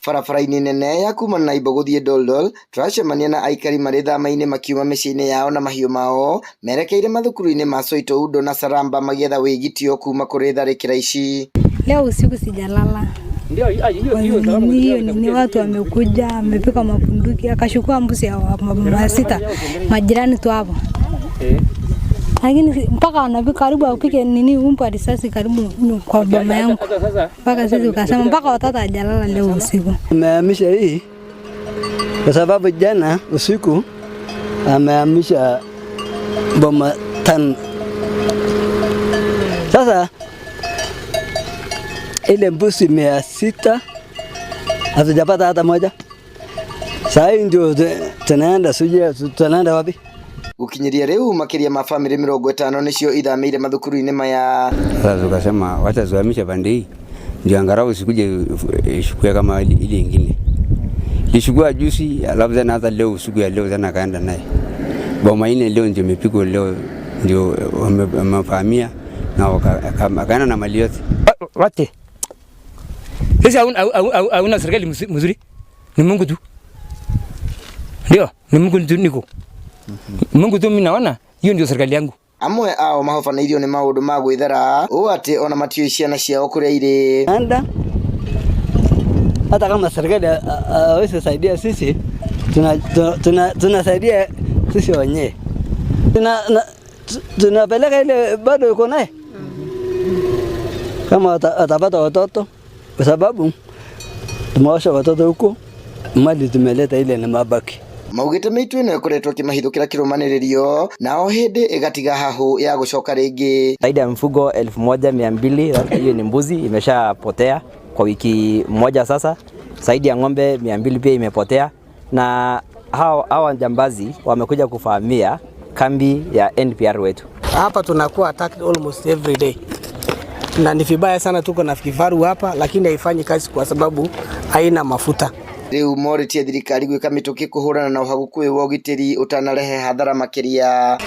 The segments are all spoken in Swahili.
Barabara-inĩ nene ya kuma Naibo gũthiĩ Doldol tũracemania na aikari marĩ thama-inĩ makiuma mĩciĩ-inĩ yao na mahiũ mao merekeire mathukuru-inĩ ma Soitoundo na Saramba magĩetha wĩgitio kuma kũrĩ tharĩkĩra ici. Leo usiku sijalala. Hiyo nini, watu wamekuja, wamepika mabunduki, akachukua mbuzi ya 6 majirani tu hapo, lakini mpaka wanapika karibu apike nini umpa risasi karibu kwa boma yangu, mpaka sisi ukasema mpaka watoto hajalala leo usiku. Amehamisha hii kwa sababu jana usiku amehamisha boma 5. Sasa ile mbuzi 600 hatujapata hata moja. Saa hii ndio tunaenda, sijui tunaenda wapi. Gukinyiria riu makiria ma family 50 nicio ithamiire mathukuru-ini maya. Sasa tukasema wacha tuhamishe pande hii ndio angalau isikuje ishukue kama ile ingine. Ilishukua juzi, alafu tena hata leo usiku ya leo tena kaenda naye. Boma ine leo ndio imepigwa leo, ndio wamefahamia na wakaenda na mali yote. Wote. Sisi hauna serikali mzuri. Ni Mungu tu. Ndio, ni Mungu tu niko. Mungu tu mimi naona hiyo ndio serikali yangu. Amwe ao mahobanĩirio nĩ maũndũ ma gwĩthara ũũ atĩ ona matiũĩ ciana ciao kũrĩa irĩ. Enda hata kama serikali hawezi saidia sisi, tunasaidia sisi wenyewe. Tunapeleka ile bado yuko naye kama atapata watoto, kwa sababu tumeosha watoto huko, mali tumeleta ile ni mabaki. Maugĩte mĩitũ ĩno ĩkoretwo ĩkĩmahithũkĩra kĩrũmanĩrĩrio nao hĩndĩ ĩgatiga hahũ ya gũcoka rĩngĩ. Zaidi ya mifugo 1200, hiyo ni mbuzi imeshapotea kwa wiki moja sasa. Zaidi ya ng'ombe 200 pia imepotea, na hawa jambazi wamekuja kufahamia kambi ya NPR wetu. Hapa tunakuwa attacked almost every day. Na ni vibaya sana, tuko na kifaru hapa lakini haifanyi kazi kwa sababu haina mafuta. Rĩu morĩtie thirikari gwĩka mĩtũkĩ kũhũrana na ũhagũku ũyũ wa ũgitĩri ũtanarehe hathara makĩria.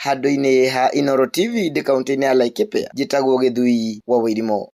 Handũ-inĩ ha Inooro TV ndĩ kaũntĩ-inĩ ya Laikipia, njĩtagwo Gĩthui wa Wairimu.